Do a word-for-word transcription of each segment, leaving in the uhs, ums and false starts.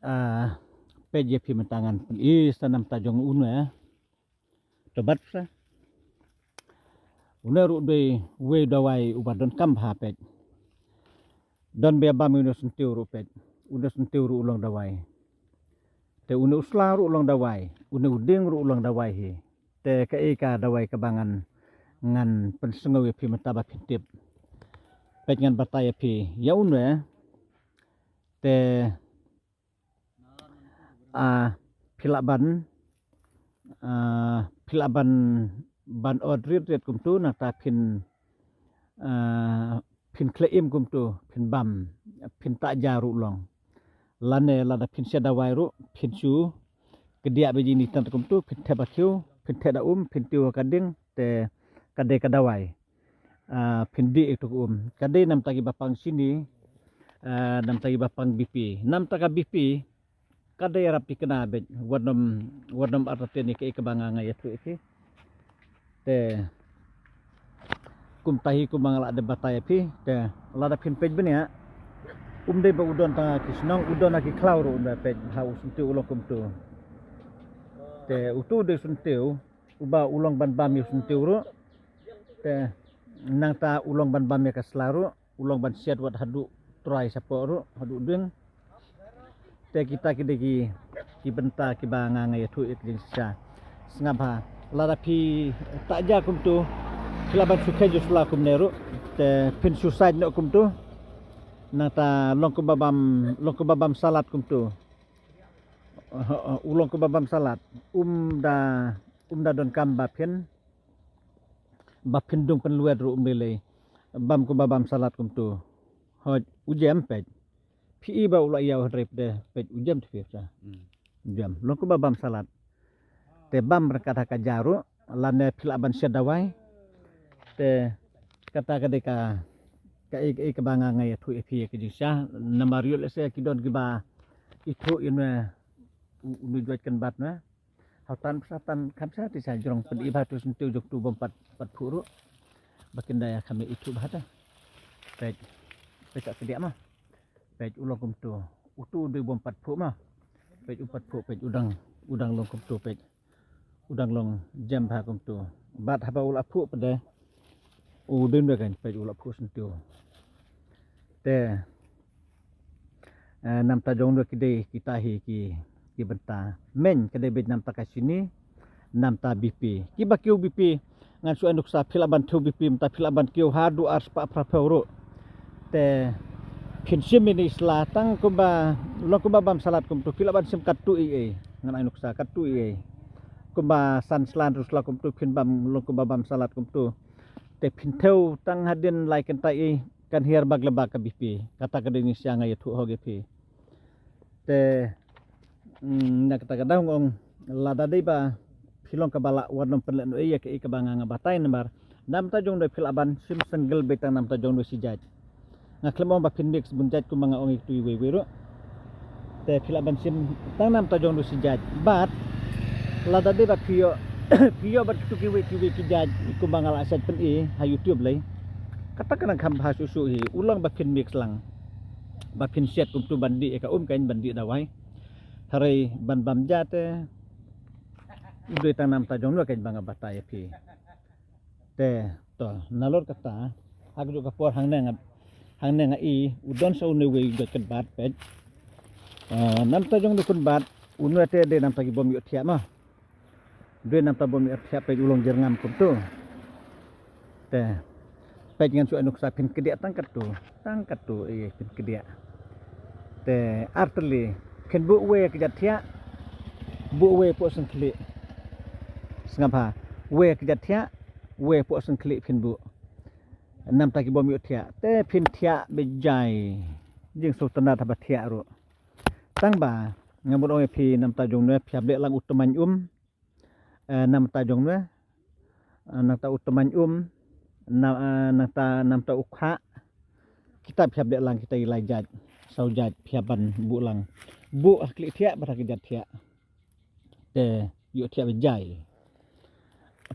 Ah, peit ïa phi mynta ngan pyni sa namta jong une. To bat sa. Une ruh dei wei dawai uba donkam bha peit. Don bia bam une u syntiew ruh peit. Une u syntiew ruh u long dawai. Te une u sla ruh u long dawai. Une u dieng ruh u long dawai hi. Te kaei ka dawai kaba ngan, ngan pynsngew ïa phi mynta ba phin tip. Peit ngan batai ïa phi ïa une. Te ah, phi lah ban, ah, phi lah ban, ban ot rit rit kumtu nangta phin, ah, phin khlem kumtu phin bam, phin tah ja ruh long. Lane lada phin shet dawai ruh phin shu kdiah beit ïa ini tan kumtu phin thep ha khiew, phin thep da um, phin tiew ha ka dieng te ka dei ka dawai. Ah, phin dih ïa tu ka um. Ka dei namta kiba pang shini, ah, namta kiba pang B P. Namta ka B P ka dei ïarap tikna beit. Wat nym, wat nym artatien ïa kaei kaba nga nga ïathuh ïa phi. Te kumta hi kumba nga la dep batai ïa phi. Te lada phin peit bniah, um dei ba u don tang ha ki shnong, u don ha ki khlaw ruh, um dei peit ha u syntiew u long kumtu. Te utu u dei syntiew uba u long ban bam ïa u syntiew ruh. Te nangta u long ban bam ïa ka sla ruh, u long ban shet wat haduh trai shapoh ruh, haduh dieng. Te kita ki dei ki, ki bynta kiba nga nga ïathuh ïa ka jingshisha. Sngap bha. Lada phi tah ja kumtu, phi lah ban shu kheiñ ïa u sla kumne ruh. Te phin shu sait noh kumtu. Nangta long kumba bam, long kumba bam salad kumtu. U long kumba bam salad. Um da, um da donkam ba phin, ba phin dung pynlwet ruh um lei lei. Bam kumba bam salad kumtu. Hooid, u jem peit. Phi i ba u la ïaw hynrei pdeng peit u jem te phi sa. Hmm. U jem. Long kumba bam salad. Te bam ryngkat ha ka ja ruh, lane phi lah ban shet dawai. Te kata ka dei ka, kaei kaei kaba nga nga ïathuh ïa phi ïa ka jingshisha. Namar ïoh lehse ki don kiba ithuh ïa une u, une u juaid kynbat ne. Hau tan pisa tan kham sa te sa jrong pyn-i bha tu syntiew jong tu bym pat, pat phuh ruh. Ba kin da ïa kham ïa ithuh bha ta. Peit, peit ka kdiah ma. Peit u long kumtu. Utu u dei bym pat phuh ma. Peit um pat phuh, peit u dang, u dang long kumtu peit. U dang long jem bha kumtu. Bad haba u la phuh pdeng. U dei nda kan peit u la phuh syntiew. Te, eh, namta jong nda ki dei kita hi ki, ki bynta. Meiñ ka dei beit namta ka shini, namta B P. Kiba kiew B P, ngan shu ai nuksa phi lah ban thew B P mynta phi lah ban kiew haduh ar spah phra phew ruh. Te phin shim ïa ini i sla tang kumba, long kumba bam salad kumtu phi lah ban shim katto ei ei. Ngan ai nuksa katto ei ei. Kumba san sla hynriew sla kumtu phin bam long kumba bam salad kumtu. Te phin thew tang hadien lai kynta ei kan hiar bak le bak ka B P. Kata ka dei ngi sha nga ïathuh hok ïa phi. Te, mm, na kata ka daw nga ong lada dei ba phi long kaba lah wat nym pynleh noh ïa kaei kaba nga nga batai namar namta jong nda phi lah ban shim single beit tang namta jong nda shi jait. Nga khlem ong ba phin mix bun jait kumba nga ong ïa kitu iwei iwei ruh. Te phi lah ban shim tang namta jong nda shi jait. Bad lada dei ba phi ïoh, phi ïoh bad kitu kiwei kiwei ki jait kumba nga la shait pyn-i ha YouTube lei. Kata ka nang kham bha shuh shuh hi u long ba phin mix lang. Ba phin shet kumtu ban dih ïa ka um kan ban dih dawai. Hynrei ban bam ja te u dei tang namta jong nda kan ba nga batai ïa phi. Te to nalor kata ha kajuh ka por hangne nga, hangne nga i u don sa une wei u juaid kynbat peit. Eh, namta jong une kynbat une te dei namta ki bym ïoh thiah ma. Dei namta bym ïoh thiah peit u long jyrngam kumtu. Te peit ngan shu ai nuksa phin kdiah tang katto. Tang katto ei phin kdiah. Te ar tylli phin buh wei ka jat thiah. Buh wei poh syngkhlieh. Sngap bha. Wei ka jat thiah. Wei poh syngkhlieh phin buh. Namta ki bym ïoh thiah te phin thiah beit jai. Jingsngewtynnat haba thiah ruh. Tang ba nga mut ong ïa phi namta jong nda phi hap leh lang u tymmen um. Eh, namta jong nda, eh, nangta u tymmen um, na, eh, nangta, nangta u khah. Kita phi hap leh lang kita i lai jait, saw jait phi hap ban buh lang. Buh ha khlieh thiah bad ha ka jat thiah. Te ïoh thiah beit jai.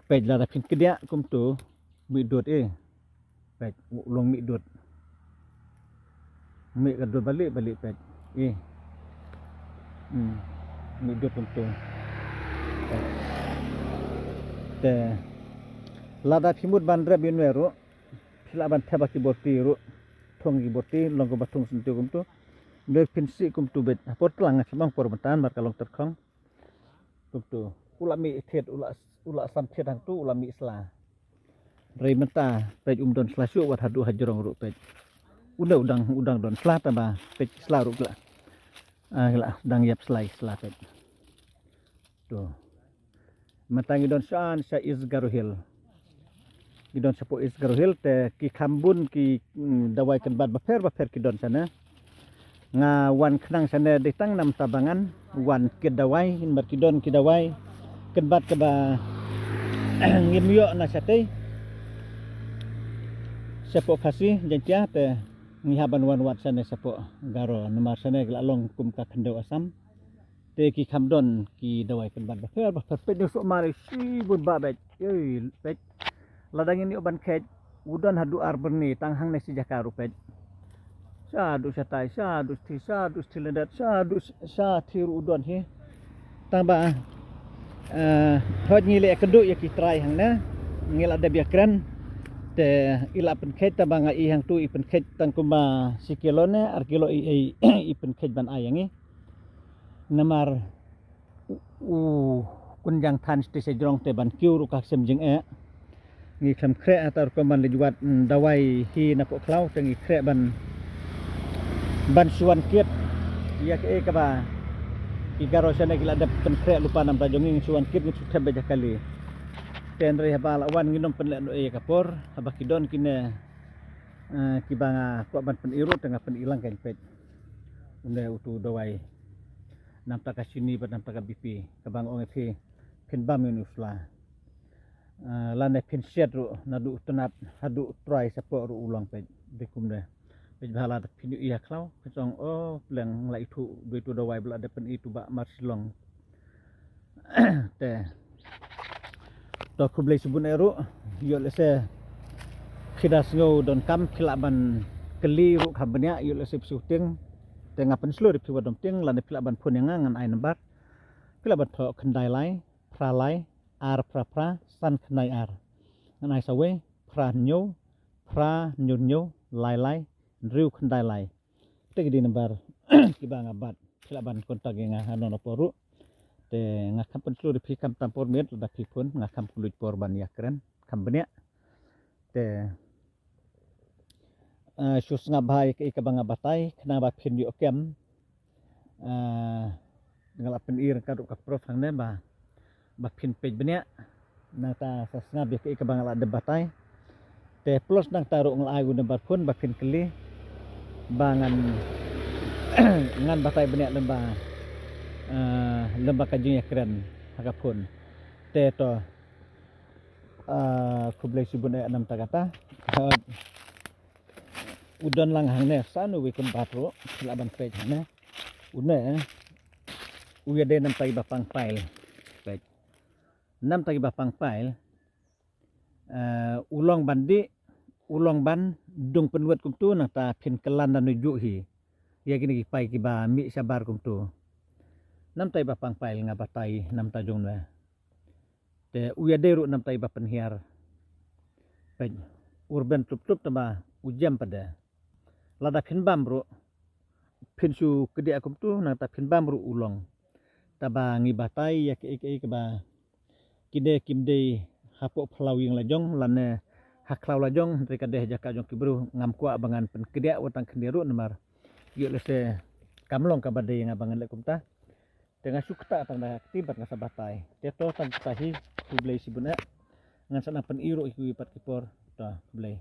Peit lada phin kdiah kumtu mih dud eh. Peit u long mih dud. Mih ka dud bali bali peit. Eh. Hmm. Mih dud kumtu. Te lada phi mut ban rep ïa une ruh, phi lah ban thep ha ki borti ruh. Thung ki borti, long kumba thung syntiew kumtu. Une phin sih kumtu beit. Ha por tlang nga shu ong por mynta namar ka long tyrkhong. Kumtu. U la mih thied, u la, u la sam thied hangtu, u la mih sla. Hynrei mynta peit um don sla shuh wat haduh ha jrong ruh peit. Une u dang, u dang don sla tangba peit sla ruh ki la, ah, ki la dang ïap sla, sla peit. To. Mynta ngi don sha, sha East Garo Hills. Ngi don shapoh East Garo Hills te ki kham bun ki, mm, dawai kynbat bapher bapher ki don shane. Nga wan khnang shane dei tang namar ba ngan wan kit dawai, namar ki don ki dawai kynbat kaba ngim ïoh na shatei. Shapoh Khasi, Jaiñtia te ngi hap ban wan wad shane shapoh Garo, namar shane ka la long kum ka khyndew Assam. Te ki kham don ki dawai kynbat bapher bapher, peit ne, suk mar shibun ba beit. Ei, peit. Lada ngin ïoh ban kheit, u don haduh ar byrni, tang hangne shi jaka ruh peit. Shaduh shatai, shaduh shi, shaduh shi lyndet, shaduh shathie ruh u don hi. Tangba, eh, hooid ngi leh kynduh ïa ki trai hangne. Ngi la dep ïakren. Te i la pynkheit tangba nga i hangtu i pynkheit tang kumba shi kilo ne ar kilo i, i, i pynkheit ban ai ïa ngi. Namar u, u, un jang than shatei sha jrong te ban kiew ruh ka ksem jingeh. Ngi khlem khreh ha ta rukom ban leit wad, mm, dawai hi napoh khlaw te ngi khreh ban, ban shu wan kit ïa kaei kaba ki Garo shane ki la dep pynkhreh lypa namar jong ngi, ngi shu wan kit ngi shu thep beit ha kali. Te hynrei haba la wan ngin ym pynleh noh ïa ka por haba ki don kine, eh, kiba nga kwah ban pyni ruh te nga pyni lang kein peit. Une utu dawai. Namar ka shini bad namar ka B P. Kaba nga ong ïa phi phin bam ïa une u sla. Ah, lane phin shet ruh naduh u tnat haduh u trai shapoh ruh u long peit. Dei kumne. Peit ba lada phin ïohi ha khlaw phin ong, oh pleng, nga la ithuh dei utu dawai ba la dep pyni utu Bah Marshilong. Te to khublei shibun eh ruh. Ïoh lehse phi da sngew donkam phi lah ban kylli ruh kham bniah, ïoh lehse phi shu tieng. Te nga pynshlur ïa phi wat dom tieng, lane phi lah ban phone ïa nga, ngan ai number. Phi lah ban thoh khyndai lai phra lai ar phra phra san khyndai ar. Ngan ai sa wei, phra hynñiew phra hynñiew hynñiew lai lai hynriew khyndai lai. Te ki dei number kiba nga bat. Phi lah ban contact ïa nga ha nongno por ruh. Te nga kham pynshlur ïa phi kham tam por miet, lada phi phone nga kham kylluid por ban ïakren kham bniah. Te, eh, shu sngap bha ïa kaei kaba nga batai khnang ba phin ïoh kem. Eh, nga la pyni ryngkat ruh ka proof hangne ba, ba phin peit bniah. Nangta sa sngap ïa kaei kaba nga la dep batai. Te plus nangta ruh nga la ai u number phone ba phin kylli ba ngan, ngan batai bniah lem ba, eh, lem ba ka jingïakren ha ka phone. Te to, eh, khublei shibun eh namar kata. Eh, u don lang hangne sa uwei kynbat ruh, lah ban peit hangne. Une u ïadei namar kiba pang pail. Peit. Namar kiba pang pail. Eh, u long ban dih, u long ban dung pynwet kumtu, nangta phin kylla da u juh hi ïa kine ki paip kiba mih shabar kumtu. Namar kiba pang pail nga batai namar jong une. Te u ïadei ruh namar kiba pynhiar. Peit, u rben tlup tlup tangba u jem pat de. Lada phin bam ruh phin shu kdiah kumtu, nangta phin bam ruh u long. Tangba ngi batai ïa kaei kaei kaba kine kim dei hapoh phyllaw ïing la jong lane ha khlaw la jong, hynrei ka dei ha jaka jong ki briew, ngam kwah ba ngan pynkdiah wat tang khyndiat ruh namar ïoh lehse kam long kaba dei ïa nga ba ngan leh kumta. Te nga shu ktah tang da ka kti bad nga sa batai. Te to tang kita hi, khublei shibun eh. Ngan sa nang pyni ruh ïa kiwei pat ki por. To, khublei.